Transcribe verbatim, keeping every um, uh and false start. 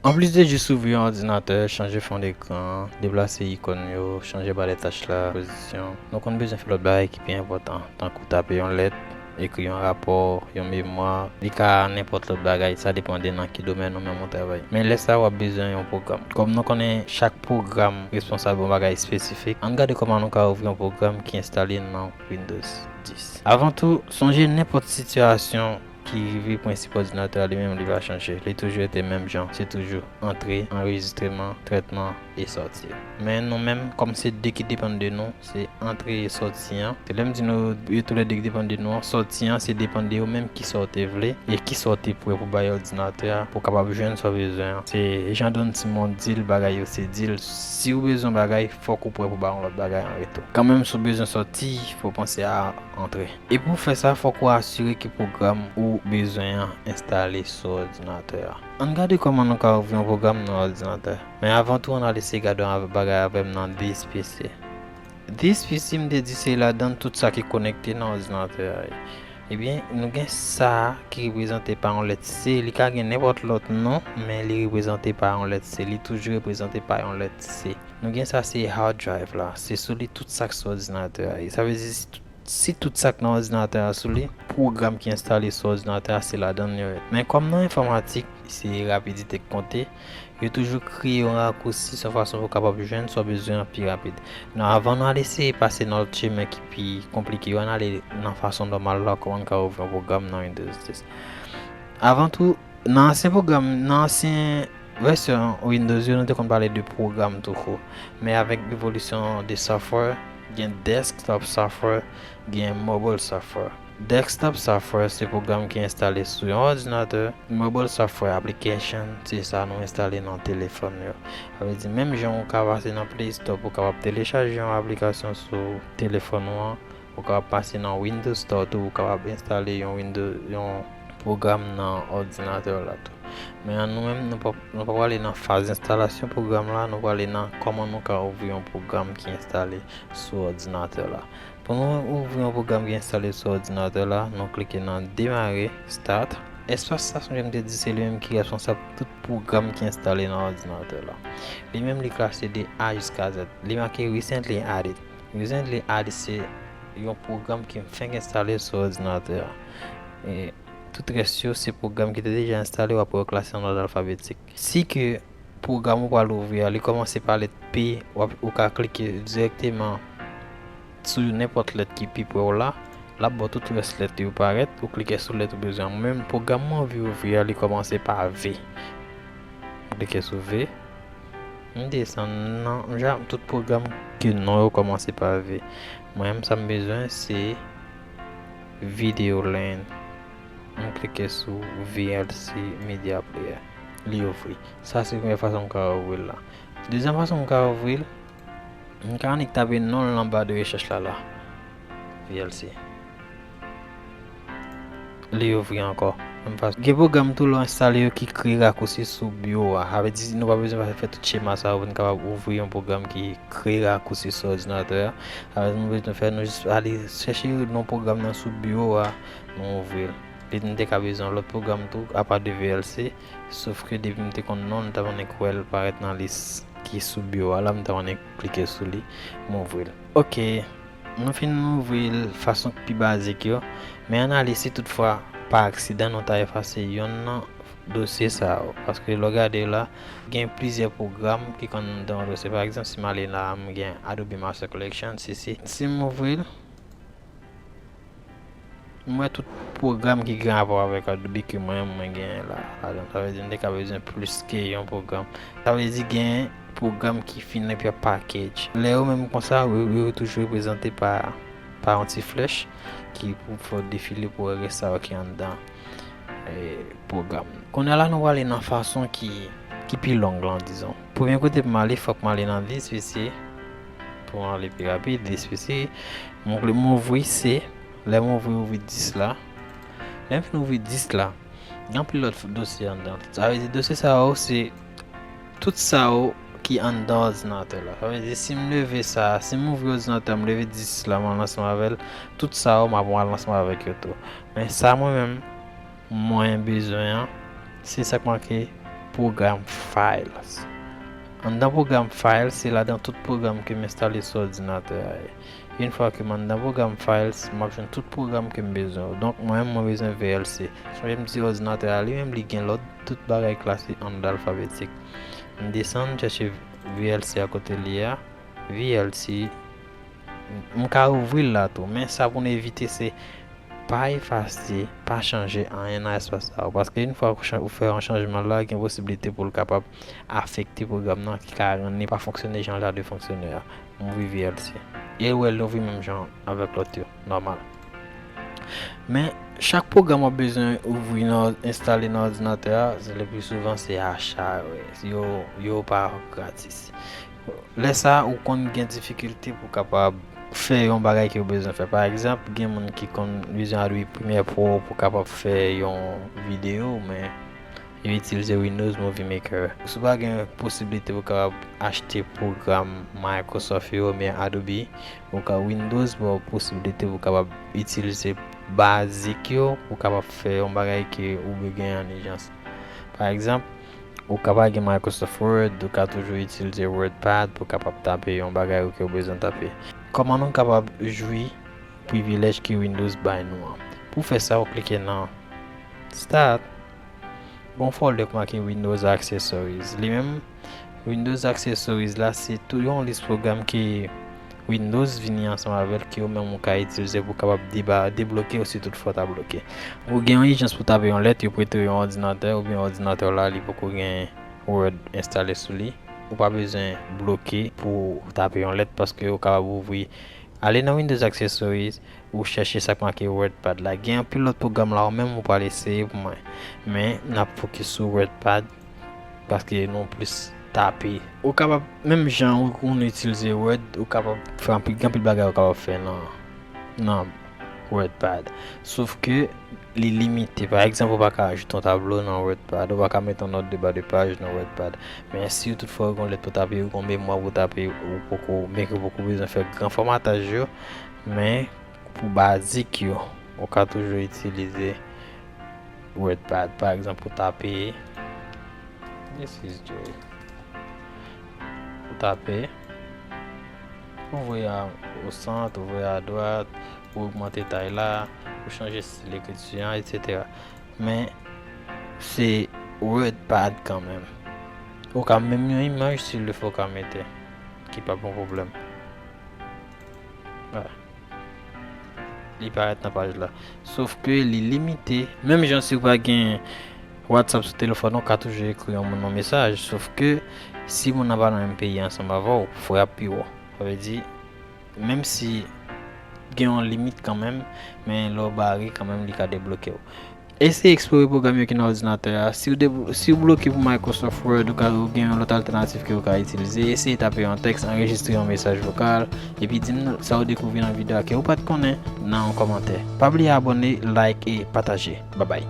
Anplis de jis ouvri yon òdinatè, chanje fon dekran, deplase ikòn yo, chanje ba de tach la pozisyon, nou konn bezwen fè lòt bagay ki pi enpòtan, tankou tape yon lèt, ekri yon rapò, yon memwa, li ka nenpòt lòt bagay, sa depann de nan ki domèn ou menm ou travay. Men lè sa a w ap bezwen yon pwogram. Kòm nou konnen chak pwogram responsab yon bagay espesifik, ann gade kòman nou ka ouvri yon pwogram ki enstale nan Windows dis. Avan tou, sonje nenpòt sitiyasyon ki rive prensip òdinatè a li menm li pa chanje. Li toujou rete menm jan. Se toujou antre, anrejistreman, trètman e sòti. Men nou menm, kòm se de ki depann de nou, se antre e sòti an. Se lè m di nou yo toulède ki depann de nou an, sòti an se depann de ou menm kisa w te vle e kisa w te prè pou bay òdinatè a pou w kapab jwenn sa w bezwen an. Se jan Don Simon di l, bagay yo se deal. Si w bezwen bagay, fòk ou prè pou bay yon lòt bagay an retou. Kanmenm si w bezwen sòti, fò w panse a antre. E pou w fè sa, fòk ou asire ke pwogram ou bezwen an enstale sou òdinatè a. Ann gade kòman nou ka ouvri yon pwogram nan òdinatè. Men avan tou, ann al eseye gade yon bagay avè m nan D S P C. D S P C, m te di se ladan l tout sa ki konekte nan òdinatè a ye. Ebyen, nou gen sa a ki reprezante pa yon lèt C. Li ka gen nenpòt lòt non, men li reprezante pa yon lèt C. Li toujou reprezante pa yon lèt C. Nou gen sa, se hard drive la. Se sou li tout sa k sou òdinatè a ye. Sa vle di, si tout, si tout sa k nan òdinatè a sou li, pwogram ki enstale sou òdinatè a, se ladan l yo ye. Men kòm nan enfòmatik, se rapidite k konte, yo toujou kreye yon rakousi, se yon fason pou w kapab jwenn sa w bezwen an pi rapid. Non, avan nou al eseye pase nan lòt chemen ki pi konplike yo, ann ale nan fason nòmal la, kòman n ka ouvri yon pwogram nan Windows dis. Avan tou, nan ansyen pwogram, nan ansyen vèsyon Windows yo, nou te konn pale de pwogram toukou. Men avèk evolisyon de software, gen desktop software, gen mobile software. Desktop software se pwogram ki enstale sou yon òdinatè. Mobile software application se sa nou enstale nan telefòn yo. Sa vle di, menm jan ou ka pase nan Play Store pou w kapab telechaje yon aplikasyon sou telefòn ou an, ou kapab pase nan Windows Store tou, ou kapab enstale yon Windows, yon pwogram nan òdinatè w la tou. Men an nou menm, nou pa, nou pa prale nan faz enstalasyon pwogram la, nou prale nan kòman nou ka ouvri yon pwogram ki enstale sou òdinatè la. Pou nou ouvri yon pwogram ki enstale sou òdinatè la, nou klike nan demare, start. Espas sa, sonje m te di, se li menm ki responsab tout pwogram ki enstale nan òdinatè la. Li menm li klase de A jiska Z. Li make recently added. Recently added se yon pwogram ki fenk enstale sou òdinatè a. E tout rès yo se pwogram ki te deja enstale, w ap wè yo klase an òd alfabetik. Si ke pwogram ou pral ouvri a, li kòmanse pa lèt P, w ap, ou ka klike dirèkteman sou nenpòt lèt ki pi pre w la. L ap ba w tout rès lèt yo parèt, ou klike sou lèt ou bezwen an. Mwen menm, pwogram mwen anvi ouvri a, li kòmanse pa V. M klike sou V. M desann nan, ja, tout pwogram ke non yo kòmanse pa V. Mwen menm, sa m bezwen, se Videoland. M klike sou V L C Media Player. Li ouvri. Sa se premye fason m ka ouvri l la. Dezyèm fason m ka ouvri l, m ka annik tape non l anba de rechèch la la. V L C. Li ouvri ankò. Menm fason. Gen pwogram tou lè w enstale yo ki kreye rakousi sou biwo a. Sa vle di nou pa bezwen fè tout chema sa yo pou n kapab ouvri yon pwogram ki kreye rakousi sou òdinatè a. Sa vle di nou bezwen fè, nou jis ale chèche non pwogram nan sou biwo a, nou ouvri l. Li, m te ka bezwen yon lòt pwogram tou, apa de V L C, sof ke depi m te konn non l, m t ap annik wè l parèt nan lis ki sou biwo a la, m t ap annik klike sou li, m ouvri l. Oke, nou fin ouvri l fason pi bazik yo, men ann ale si toutfwa pa aksidan nou ta efase yonn nan dosye sa yo, paske lè w gade la, gen plizyè pwogram ki konn nan dosye. Pa egzanp, si m ale la, m gen Adobe Master Collection, si, si, si m ouvri l, m wè tout pwogram ki gen rapò avèk Adobe ke mwen menm mwen genyen la, ladan. Sa vle di m te ka bezwen plis ke yon pwogram. Sa vle di gen pwogram ki fin epi ap package. Lè yo menm konsa, yo, yo toujou reprezante pa, pa yon ti flèch ki pou fè w defile pou wè rès sa yo ki anndan, e, pwogram. Kounye a la, nou prale nan fason ki, ki pi long lan, dizon. Premye kote pou m ale, fòk m ale nan D S P C. Pou m ale pi rapid, D S P C. M, m ouvri C. Lè m ouvri, ouvri dis la. Lè m fin ouvri dis la, gen anpil lòt dosye anndan. Sa vle di dosye sa yo, se tout sa yo ki anndan òdinatè la. Sa vle di si m leve sa, si m ouvri òdinatè, m leve dis la, m al ansanm avè l, tout sa yo, m ap al ansanm avèk yo tou. Men sa mwen menm, mwen bezwen an, se sa k make Pwogram Files. Anndan pwogram Files, se ladan tout pwogram ke m enstale sou òdinatè a ye. Yon fwa ke m anndan pwogram Files, m ap jwenn tout pwogram ke m bezwen yo. Donk, mwen menm, mwen bezwen V L C. Sonje m di òdinatè a li menm, li gen lòd, tout bagay klase anndan alfabetik. M desann, chèche V L C a kote li ye a. V L C, m ka ouvri l la tou, men sa pou n evite se pa efase, pa chanje anyen nan espas sa yo. Paske yon fwa ou chan-, ou fè yon chanjman la, gen posiblite pou l kapab afekte pwogram nan ki ka rann li pa fonksyone jan l ta dwe fonksyone a. M ouvri V L C. E ou wè l ouvri menm jan avèk lòt yo, nòmal. Men, chak pwogram w ap bezwen ouvri nan, enstale nan òdinatè a, le pli souvan se acha yo ye. Yo, yo pa gratis. Lè sa a, ou konn gen difikilte pou kapab fè yon bagay ke w bezwen fè. Pa egzanp, gen moun ki konn bezwen Adobe Premiere Pro pou kapab fè yon videyo, men yo itilize Windows Movie Maker. Si w pa gen posiblite pou kapab achte pwogram Microsoft yo oubyen Adobe, ou ka Windows ba w posiblite pou kapab itilize bazik yo pou kapab fè yon bagay ke ou bezwen an ijans. Pa egzanp, ou ka pa gen Microsoft Word, ou ka toujou itilize WordPad pou kapab tape yon bagay ou ke w bezwen tape. Kòman nou kapab jwi privilèj ke Windows bay nou an? Pou fè sa, ou klike nan Start. Gon folder k make Windows Accessories. Li menm, Windows Accessories la, se tou yon lis pwogram ke Windows vini ansanm avè l, ke ou menm ou ka itilize pou kapab deba-, debloke yo si tout fwa w ta bloke. Ou gen yon ijans pou tape yon lèt, yo prete w yon òdinatè, oubyen òdinatè w la, li poko gen Word enstale sou li. Ou pa bezwen bloke pou tape yon lèt, paske ou kapab ouvri, ale nan Windows Accessories, ou chèche sa k make WordPad la. Gen anpil lòt pwogram la, ou menm ou pral eseye pou mwen. Men, n ap fokis sou WordPad, paske nou plis tape. Ou kapab, menm jan ou, ou itilize Word, ou kapab fè anpil, gen anpil bagay ou kapab fè nan, nan WordPad. Sof ke li limite. Pa egzanp, ou pa ka ajoute yon tablo nan WordPad, ou pa ka mete yon nòt de ba de paj nan WordPad. Men si tout fwa ou gen yon lèt pou tape, ou gen yon memwa pou tape, ou poko, byenke ou poko bezwen fè gran fòmataj yo, men pou bazik yo, ou ka toujou itilize WordPad. Pa egzanp, pou tape, this is Joy. Pou tape, ou voye a o sant, ou voye a dwat, ou ogmante tay la, ou chanje estil ekriti an, etsetera. Men, se WordPad kanmenm. Ou ka menm yon imaj si l fè ou ka mete, ki pa bon pwoblèm. Vwala. Li parèt nan paj la. Sof ke li limite. Menm jan si w pa gen WhatsApp sou telefòn ou, ka toujou ekri yon moun yon mesaj. Sof ke si moun nan pa nan menm peyi ansanm avè w, frè ap pi wo. Sa vle di, menm si gen yon limit kanmenm, men lè w bare kanmenm, li ka debloke w. Eseye eksplore pwogram yo ki nan òdinatè a. Si w de-, si w bloke pou Microsoft Word, ou ka, ou gen yon lòt altènatif ke w ka itilize. Eseye tape yon tèks, anrejistre yon mesaj vokal, epi di m sa w dekouvri nan videyo a ke ou pa t konnen nan yon kòmantè. Pa bliye abòne, like e pataje. Babay.